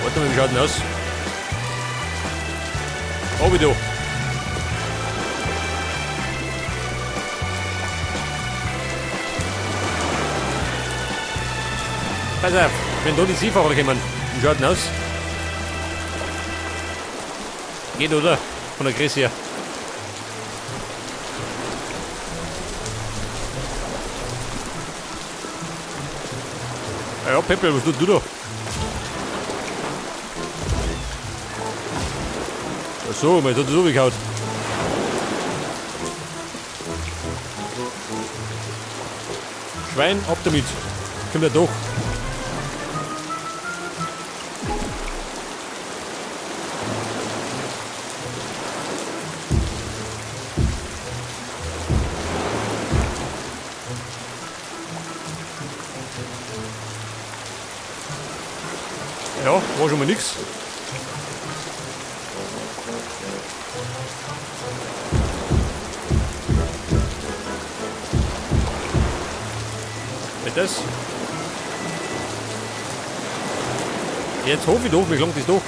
Warte mal, wie schaut denn aus? Obi du. Pass auf, wenn da die Seefahrer kommen, wie schaut denn aus? Geht, oder? Von der Größe her. Ja, Peppel, was tust du da? Ach so, man hat das runtergehauen. Schwein, ab damit. Kommt er doch. Ja, war schon mal nix. Geht das? Jetzt hoffe ich doch, mir gelangt das doch.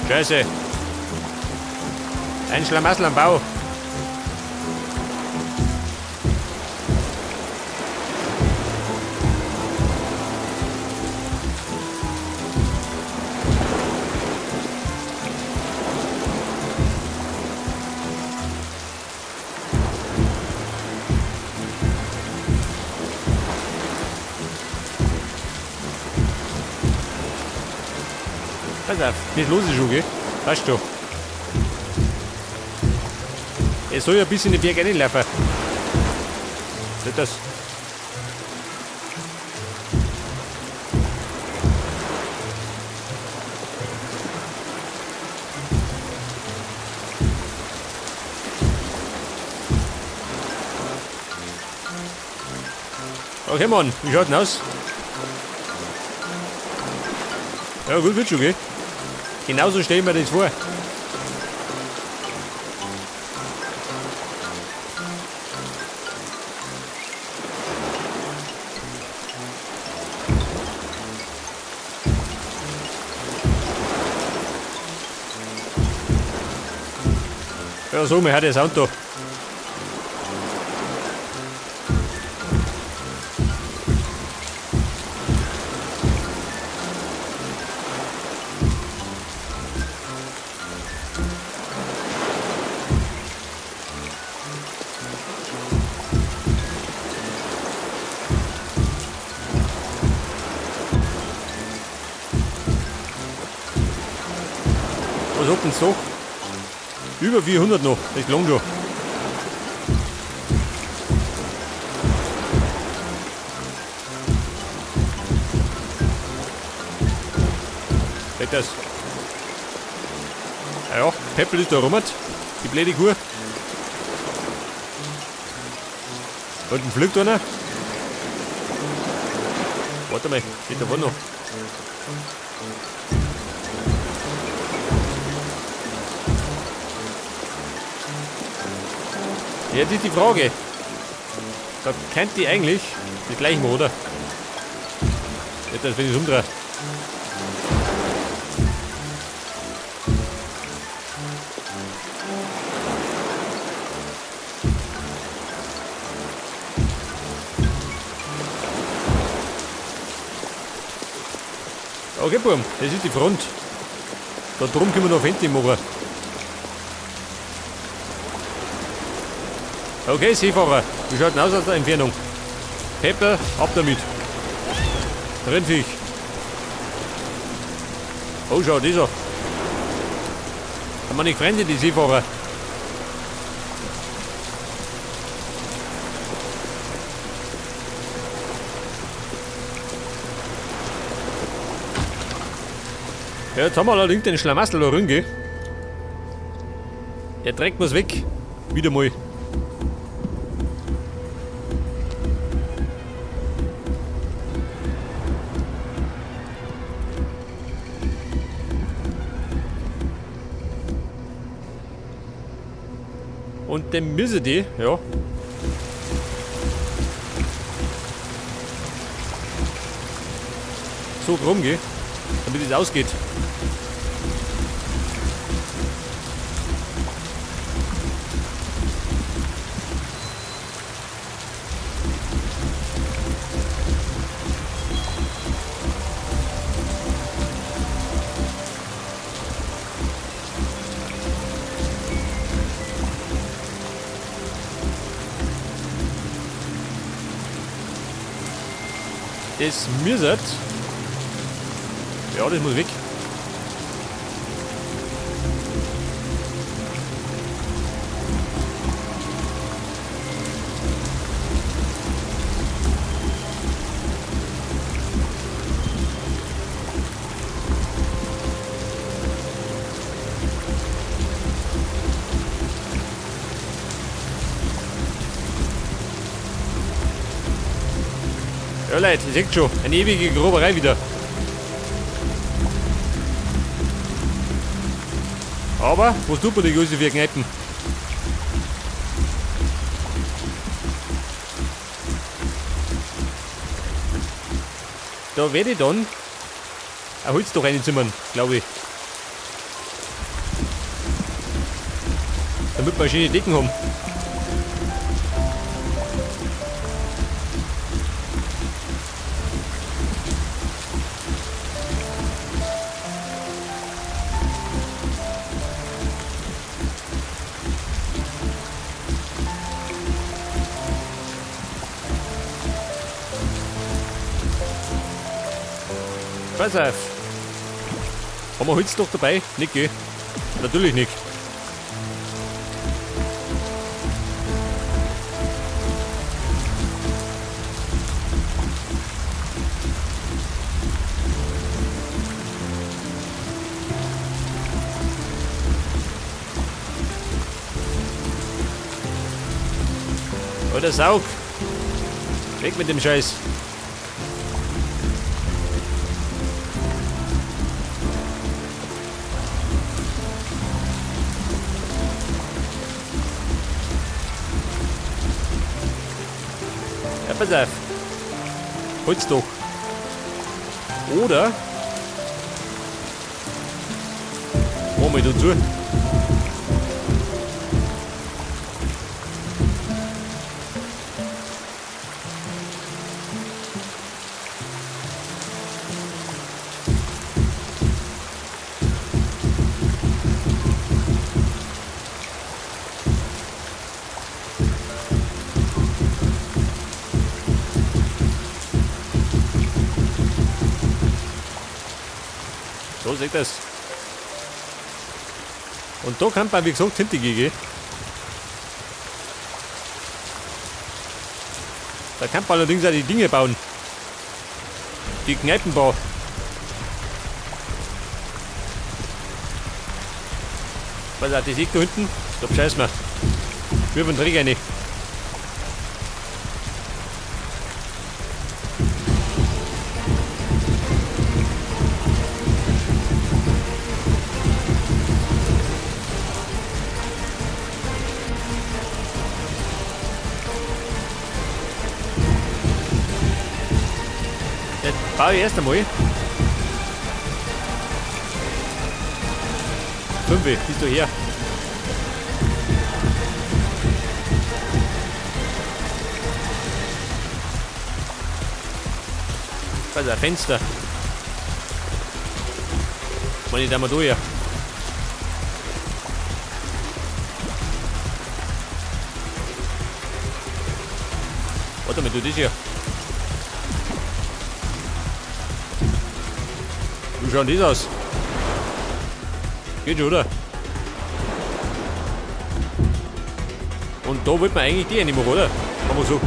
Scheiße. Ein Schlamassel am Bau. Pass auf, nicht los ist schon, gell? Weißt du. Es soll ja bis in den Berg reinlaufen. Nicht das. Okay, Mann, wie schaut denn aus? Ja, gut, wird schon, gell? Genauso stellen wir das vor. Ja, so, mir hat das Auto. Was hat denn so? Über 400 noch, das langt schon. Seht das? Ja, ja, Peppel ist da rum, die blöde Kuh. Unten fliegt einer. Warte mal, geht da wohl noch. Jetzt ist die Frage. Da kennt die eigentlich die gleichen, oder? Nicht, als wenn ich umdrehe. Okay, Burm, das ist die Front. Da drum können wir noch Fenty machen. Okay, Seefahrer, wie schaut denn aus aus der Entfernung? Peppel, ab damit. Rindviech. Oh, schau, dieser. Haben wir nicht Freunde, die Seefahrer? Ja, jetzt haben wir allerdings den Schlamassel da drin, gell? Der trägt mir's weg. Wieder mal. Und dann müssen die, ja. So krumm gehen, damit es ausgeht. Das müsset. Ja, das muss weg. Ja Leute, ihr seht schon, eine ewige Groberei wieder. Aber, was tut man die Größe für Kneipen? Da werde ich dann ein Holzdach reinzimmern, glaube ich. Damit wir schöne Decken haben. Pass auf. Haben wir Holz doch dabei? Nicht, gell? Natürlich nicht. Alter Saug! Weg mit dem Scheiß! Ja, pass auf. Holzdach. Oder machen wir da zu. So seht das. Und da kann man, wie gesagt, hinter gehen. Da kann man allerdings auch die Dinge bauen. Die Kneipenbau. Was hat das ich da hinten? Da scheiß mir. Wir von Dreck rein. Das baue ich erst einmal. 5, bist du her? Also ein Fenster. Wenn ich da mal durch. Warte mal, du das hier. Wie schaut das aus? Geht schon, oder? Und da wollte man eigentlich die nicht mehr, oder? Haben wir gesagt.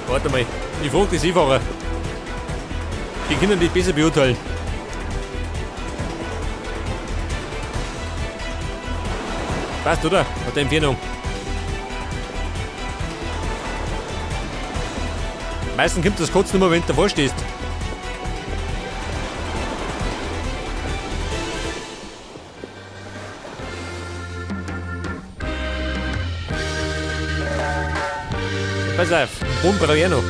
Warte mal, ich frage die Seefahrer. Die können das besser beurteilen. Passt, oder? Hat der Entfernung. Meistens kommt das kurz nur, wenn du davor stehst. Pass auf, Boden brauche ich auch noch.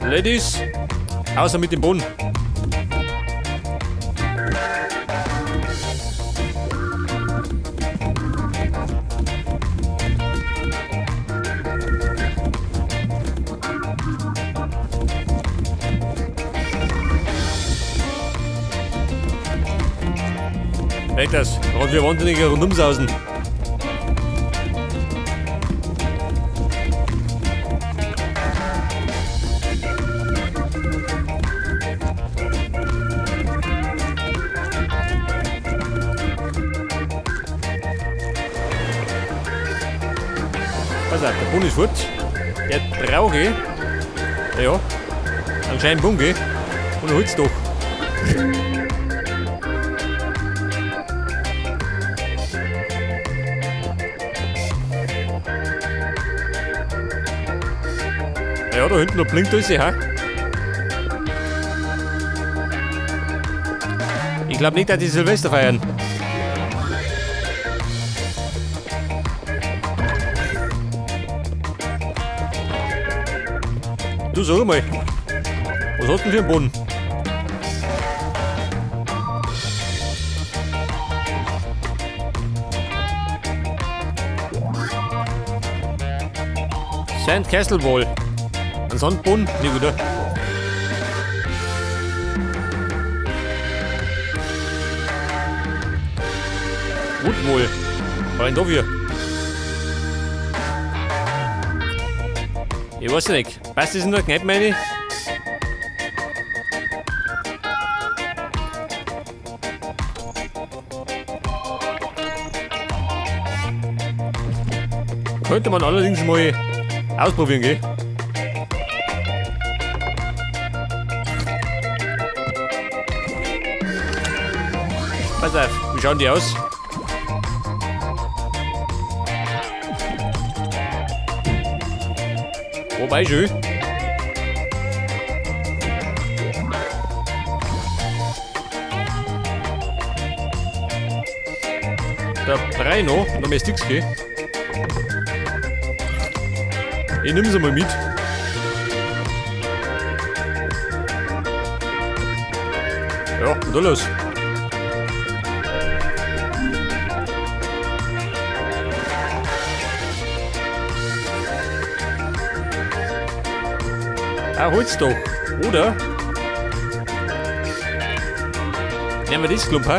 Ladies, außer mit dem Boden. Weg das, gerade wir Wahnsinniger rundumsausen. Pass auf, der Boden ist fort. Der brauche ich. Ja, anscheinend Bunge. Und ein Holzdach. Ja, da hinten, da blinkt alles, ha? Ich glaube nicht, dass die Silvester feiern. Du sag mal, was hast du denn für einen Boden? Sandcastle Wall. Ein Sandboden? Nie wieder. Woodwall. Was denn dafür? Ich weiß nicht. Passt das in der Kneipe rein? Könnte man allerdings mal ausprobieren, gell? Pass auf, wie schauen die aus? Wobei schön. Der Brei noch, noch mehr Sticks, gell? Ich nimm sie mal mit. Ja, und da los. Ah, Holzdach, oder? Nehmen wir das Klump, ha?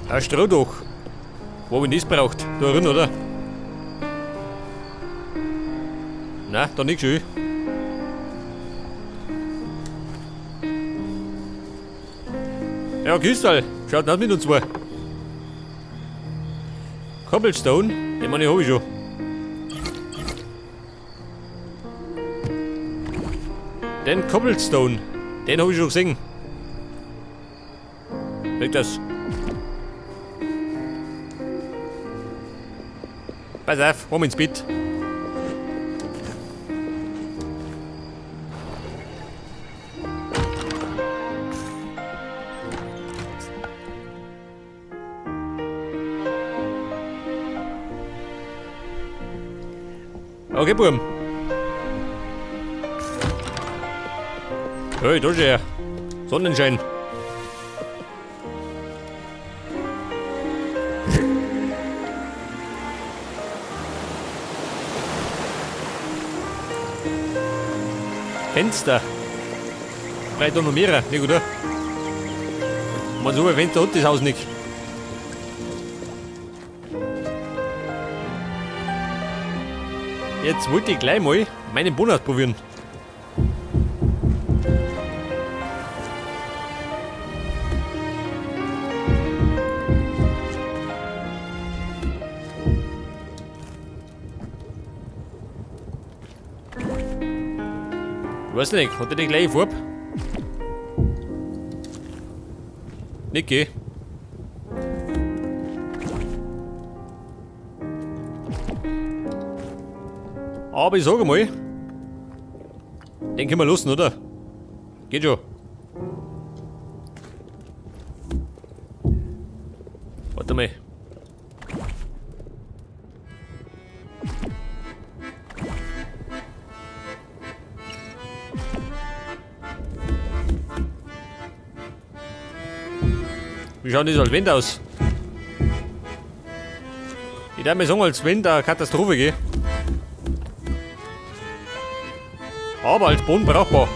Ein Strohdach. Wo hab ich das braucht? Da drin, oder? Na, da nicht schön. Ja, Kistal, schaut nicht mit uns zwei. Cobblestone, den meine ich hab ich schon. Den Cobblestone, den hab ich schon gesehen. Krieg das. Pass auf, komm ins Bett. Okay, Burm. Hey, da ist er. Sonnenschein. Fenster. Breit da noch mehrere, nicht oder? Man, so ein Fenster hat das Haus nicht. Jetzt wollte ich gleich mal meinen Boden ausprobieren. Ich weiß nicht, hat der die gleiche Farbe? Nicht, gell? Aber ich sage mal, den können wir lassen, oder? Geht schon. Warte mal. Wie schaut das als Wind aus? Ich darf mir sagen, als Wind eine Katastrophe, gell? Aber als Boden brauchbar.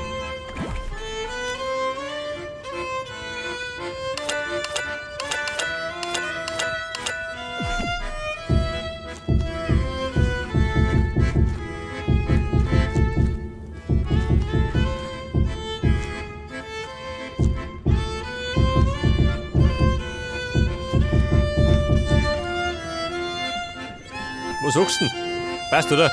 Was sagst du denn? Passt, oder?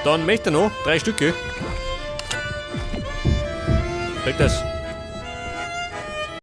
Dann möchte er noch 3 Stücke. Kriegt das.